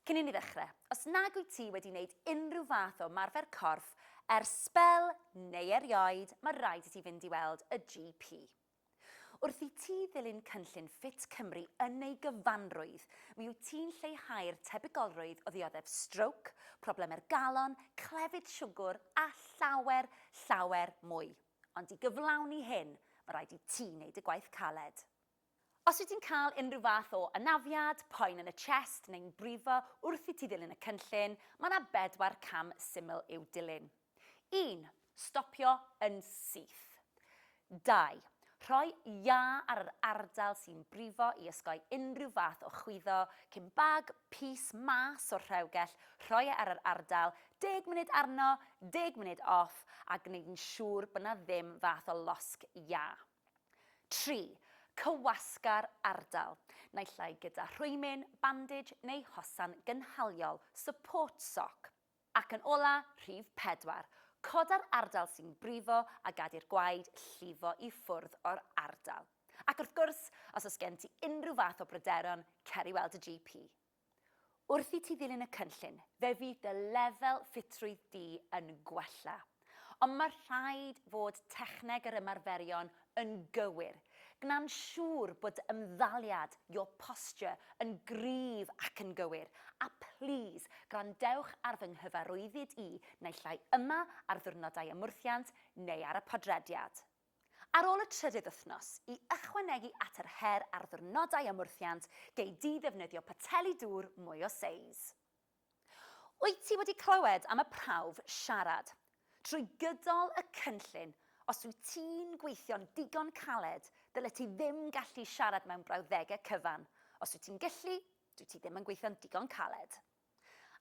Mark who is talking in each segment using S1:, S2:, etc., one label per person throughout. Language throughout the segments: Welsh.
S1: Cyn i ni ddechrau, os nag wyt ti wedi wneud unrhyw fath o ymarfer corff ers sbel neu erioed, mae rhaid i ti fynd i weld y GP. Wrth i ti ddilyn cynllun Ffit Cymru yn ei gyfanrwydd, mi wyt ti'n lleihau'r tebygolrwydd o ddioddef strôc, problemau'r galon, clefyd siwgr a llawer, llawer mwy. Ond i gyflawni hyn, mae rhaid i ti wneud y gwaith caled. Os wyt ti'n cael unrhyw fath o anafiad, poen yn y chest neu'n brifo wrth i ti ddilyn y cynllun, mae yna bedwar cam syml i'w dilyn. 1, Stopio yn syth. 2, Rhoi iâ ar yr ardal sy'n brifo i osgoi unrhyw fath o chwyddo, cyn bag pys mas o'r rhewgell, rhoi e ar yr ardal, deg munud arno, deg munud off, a gwneud yn siŵr bod 'na ddim fath o losg iâ. 3, Cywasga'r ardal, naill ai gyda rhwymyn, bandage neu hosan gynhaliol, support sock. Ac yn ola, rhif 4, coda'r ardal sy'n brifo a gad i'r gwaed llifo i ffwrdd o'r ardal. Ac wrth gwrs, os oes gen ti unrhyw fath o bryderon, cer i weld y GP. Wrth i ti ddilyn y cynllun, fe fydd dy lefel ffitrwydd di yn gwella. Ond mae rhaid fod techneg yr ymarferion yn gywir. Gwna'n siŵr bod dy ymddaliad, your posture, yn gryf ac yn gywir. A plîs, gwrandewch ar fy nghyfarwyddyd i, naill ai yma ar ddiwrnodau ymwrthiant neu ar y podrediad. Ar ôl y trydydd wythnos, i ychwanegu at yr her ar ddiwrnodau ymwrthiant, gei di ddefnyddio poteli dŵr mwy o seis. Wyt ti wedi clywed am y prawf siarad? Trwy gydol y cynllun, os wyt ti'n gweithio'n digon caled, dylet ti ddim gallu siarad mewn brawddegau cyfan. Os wyt ti'n gyllu, dwyt ti ddim yn gweithio'n digon caled.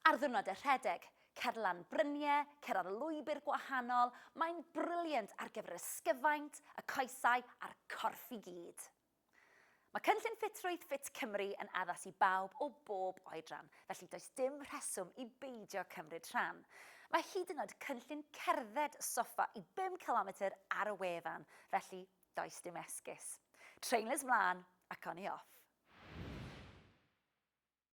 S1: Ar ddiwrnod y rhedeg, cer lan bryniau, cer ar lwybr gwahanol, mae'n brilliant ar gyfer yr ysgyfaint, y coesau a'r corff i gyd. Mae cynllun ffitrwydd Ffit Cymru yn addas i bawb o bob oedran, felly does dim rheswm i beidio cymryd rhan. Mae hyd yn oed cynllun cerdded soffa i bum cilometr ar y wefan, felly does dim esgus. Trainers mlaen ac on i off.